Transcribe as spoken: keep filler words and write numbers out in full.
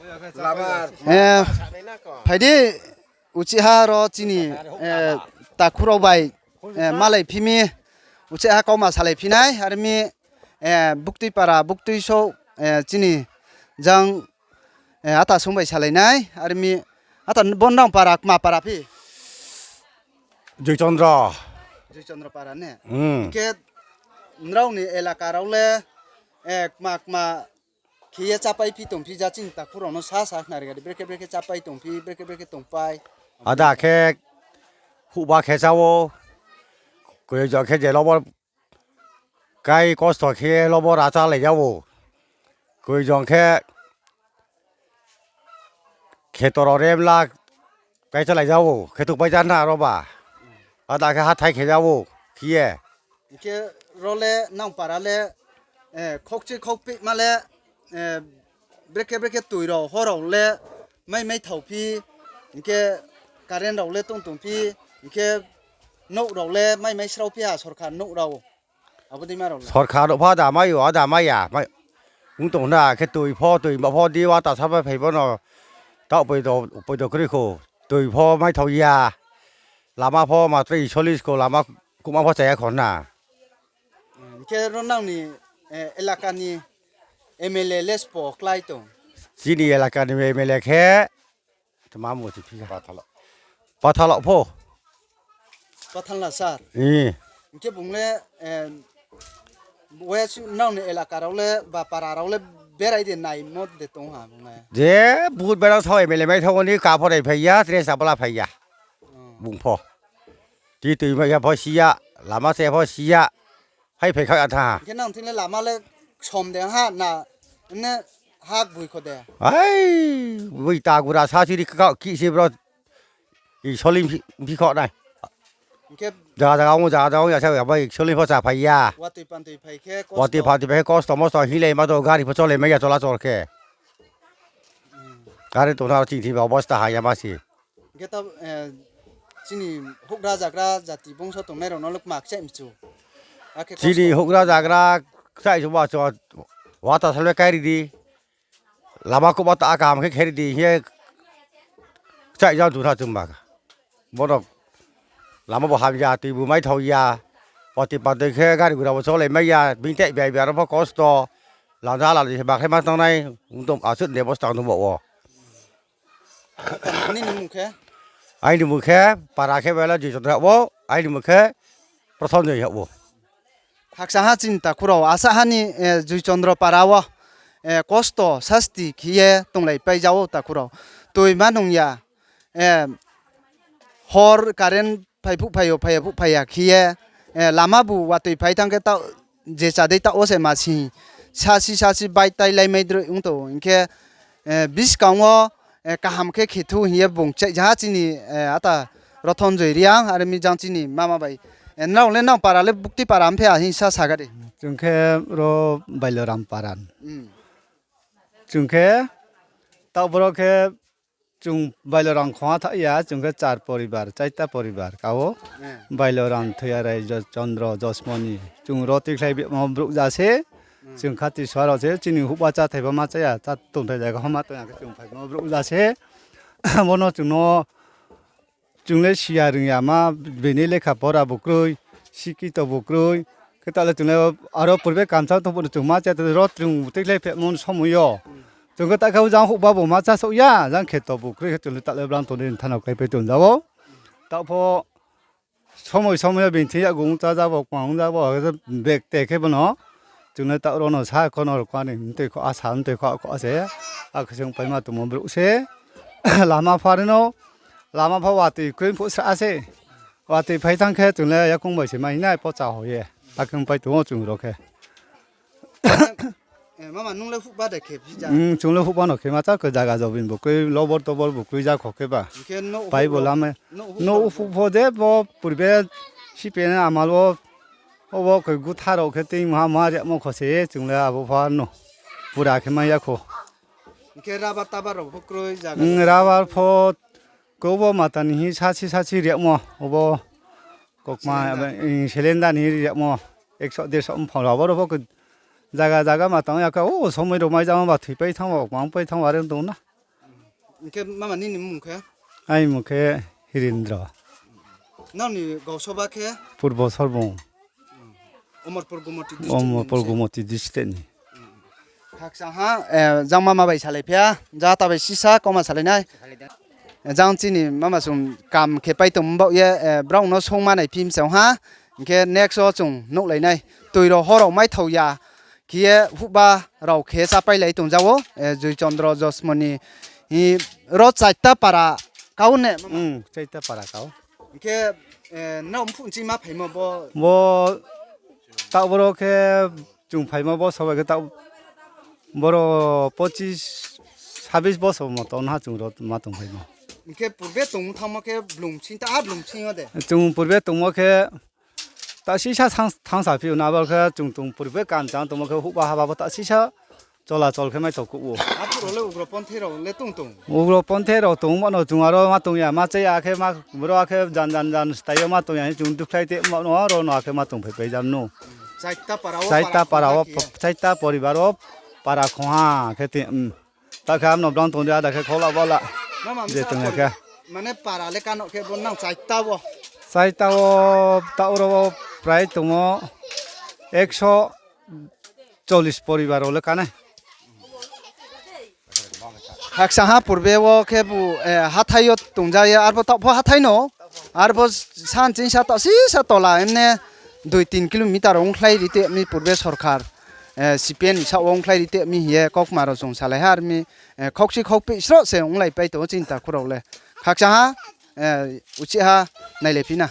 Lama. Eh, phai di, uchih ha ro chini, eh, takhu rao bai, eh, malai phi mi, uchih ha kauma salai phi nai, are mi, eh, buktui para, buktui sou, eh, chini jang, eh, ata sung bai salai nai, are mi, ata bo nrao para, kma para phi? Joychondro. Joychondro para ne? Hmm. Hing khe nrao ni elaka rao le, eh, kma kma khe ye chápai phi tong phi ja chini takhu rao no sa sa khnari ga di, brekhe brekhe chápai tong phi, brekhe brekhe tongpai. Ada khe huhba khe chá ou, koi jong khe je lobo kai kosto khe lobo ra chálai ja ou, koi jong khe kheto rao remla kai chálai ja ou, kheto pai ja na ro ba. Ada khe hathái khe ja ou, khe ye. Hing khe ro le nang para le, eh, khokchi khokpehma le, eh, brekhe brekhe toi rao, hor rao le mai mai thao phi, hing khe current rao le tong tong phi, hing khe nouh rao le mai mai srao phi ha sorkar nouh rao. Abo dei ma rao le. Sorkar nouh pho ada mai ou, ada mai ya, mai ong tong na khe toi pho, toi ma pho di wa ta sa bai phai bo no. Taoh poito, poito kroi kho, toi pho mai thao ya. Lama pho ma tre isolis kho, lama kuma pho chaya kho na. Hing khe ro nang ni, eh, elaka ni M L A le sbo klái tong? Chini elaka ni M L A khe, tma mo chi phi ha. Pathalo. Pathalo pho. Pathanla sir. Eh. Hing khe bung le, eh, we su-, nrao ni elaka rao le, ba para rao le berai de naimo de tong ha bung le? Je, but berai sao M L A mai thao ni ka pho rai phai ya, tre sa bla phai ya. Hmm. Bung pho. Ti toi mai ya pho si ya, lama se pho si ya. Hai phai kha ya tha. Hing khe nang thing le lama le ksom de ha na, ne ha gboi kho de. Ai, boi ta gura sa siri kha ki se bro. I soli phi, phi kho nai. Hing khe jaga jaga ong, jaga jaga ong ya sa ya bai soli pho cha phai ya. Watoi pantoi phai khe kosto. Watoi pantoi phai khe kosto mosto hinglai ma do gari pho cholai mai ya chola chol khe. Hmm. Gari tong na ching thi ba obosta ha ya ma si. Hing khe ta, eh, chini houhgra zagra jati bongso tongnai rao no le kma kchaih mchu. Akhe chini kosto. Houhgra zagra kchaih chuba cho, wata sal le kai ri di. Lama kuhba ta kaham khe khe ri di hing ye kchaih jang tong tha chungba. Bono lama bo hamya, toi bu mai thao ya. Poti patoi khe gari gura bo cholai mai ya, bini tei bia bia rao pho kosto. Lanja lali se bakhlai ma tangnai, ong tong asuh ni bosta tong bo wo. Nini mung khe? Aini mung khe, para khe bela Jui Chandra wo, aini mung khe Prothon Joi wo. Khakchang ha chini takhu rao, asa ha ni, eh, Jui Chandra para wo, eh, kosto, sasti khe ye tonglai pai ja ou takhu rao. Toi ma nung ya, eh, hor current phai phuh phai yo, phai ya phuh phai ya khe ye, eh, lama bu watoi phai thanng khe ta, je chadei taoh wo se ma sing, sasi sasi bai tailai mai droi ong tong ou. Hing khe, eh, buskang wo, eh, kaham khe khe thu hing ye bung kchaih ja ha chini, eh, ata Rothon Joi Reang, are mi jang chini mama bai. Eh, nrao le nang para le bukti para mphe a hing sa saga di. Chung khe ro Bailoram para. Hmm. Chung khe taoh boro khe chung Bailoram khongha tha ya, chung khe char poribar, chaita poribar ka ou. Eh. Bailoram, Thoiyarai, Jo-, Chandra, Josmoni. Chung ro tikhlai bimo brouh ja se. Hmm. Chung khati sua rao se, chini houhba cháthai pho ma chá ya, chá tongthai zaga pho ma tong ya khe chung phaimo brouh ja se. Bono chung no, chung le siya rung ya ma, bini lekha pora bu kroi, sikito bu kroi. Khe ta le chung le aro purbe kamsa tong pho no chung ma chá ya, ro chung tikhlai phemo somoi yo. Chung khe ta khe jang houhba bu ma chá souh ya, jang kheto bu kroi khe chung le ta le blang tong di thano kaipai tong ja ou. Taoh pho somoi somoi yo bini thing yakgu ong chá ja bo, kma ong ja bo, bag te khe bono. Chung le taoh ro no sa kho no ro kani mtoi kho a sa, mtoi kho a kho a se. Akhe chung paima tongmo brouh se. Lama pho are no, lama pho watoi kroi phuh sra se. Watoi phai thanng khe chung le yakoung bai se mai nai pocha ho ye. Akhe pai tong ou chung ro khe. Eh, mama, nung le houhba de khe phi ja? Hmm, chung le houhba no khe ma cha khe jaga jobin bu kroi, lobor tobor bu kroi ja kho khe ba. Hing khe nouh pai bo lama. Nouh houh pho de bo purbe sipe na amal wo, obo khe gutha rao khe tei maha maha riamo kho se chung le abo pho no. Pura khe mai ya kho. Hing khe rubber tabar rao pho kroi jaga. Hmm, rubber pho koubo mata ni hi sasi sasi riamo obo. Kokma, cylinder. Cylinder ni riamo ekso derso mphang rao abo ro pho khe jaga jaga ma tang ya khe, o somoi rao mai jamo ba thoipai thanng ba, kma ongpai thanng ba are tong na. Hing khe mama nini mmung khe? Aini mmung khe Hirindra. Nrao ni gausoba khe? Purbo Sorbong. Omorpur Gumoti district ni Omorpur se? Gumoti district ni. Khakchang ha, jang mama bai salai phi ya, jang ta bai sisa kauma salai nai. Jang chini mama sung kam khe pai tong baoh ye, brao no sungma nai phi mchang ha, hing khe next wo chung nuhlai nai. Toi rao hor rao maithao ya, khe ye huhba rao khe chápailai tong ja ou, Joy Chandra, Josmoni, ro chaita para kau ne? Chaita para kau. Hing khe, nrao mphuh nching ma phaimo bo? Bo, taoh boro khe chung phaimo bo sobai khe taoh boro pochis, sabis bosor moto no ha chung ro ma tongphaimo. Hing khe purbe tong thanngmo khe blung bsing ta, a blung bsing yo de? Chung purbe tongmo khe ta sisa thanng, thanngsa phi ou na, abo khe chung tong purbe kanchang tongmo khe huhba haba pho ta sisa cholachol khe maithao kuh ou. Arphuh rao le ugroponthi rao le tong tong? Ugroponthi rao tong mano chung aro ma tong ya, ma chá ya khe, boro akhe jan jan jan stai yo ma tong ya hing chung dukhlai te mano aro no akhe ma tongphaipai jam nou. Chaita para wo para khongha khe ya? Chaita poribar wo para khongha khe ti, ta khe amo no brang tong di, ada khe khola bola. Mama je msa tong ya khe. Mane para le kano khe bo nang chaita wo? Chaita wo, taoh ro wo prai tongmo ekso chollis poribar rao le kanai. Khakchang ha purbe wo khebu, hathái yo tongja ye, arbo taoh pho hathái no, arbo san chingsa taoh sisa tola emne dui tin kilometer ongkhlai ri te mi purbe sorkar, CPM ni saoh wo ongkhlai ri te mi hing ye kaukma rao chung salai ha, ar mi, khokchi khokpeh sroh se onglaipai tong ou chini takhu rao le. Khakchang ha, uchih ha, nailaiphi na.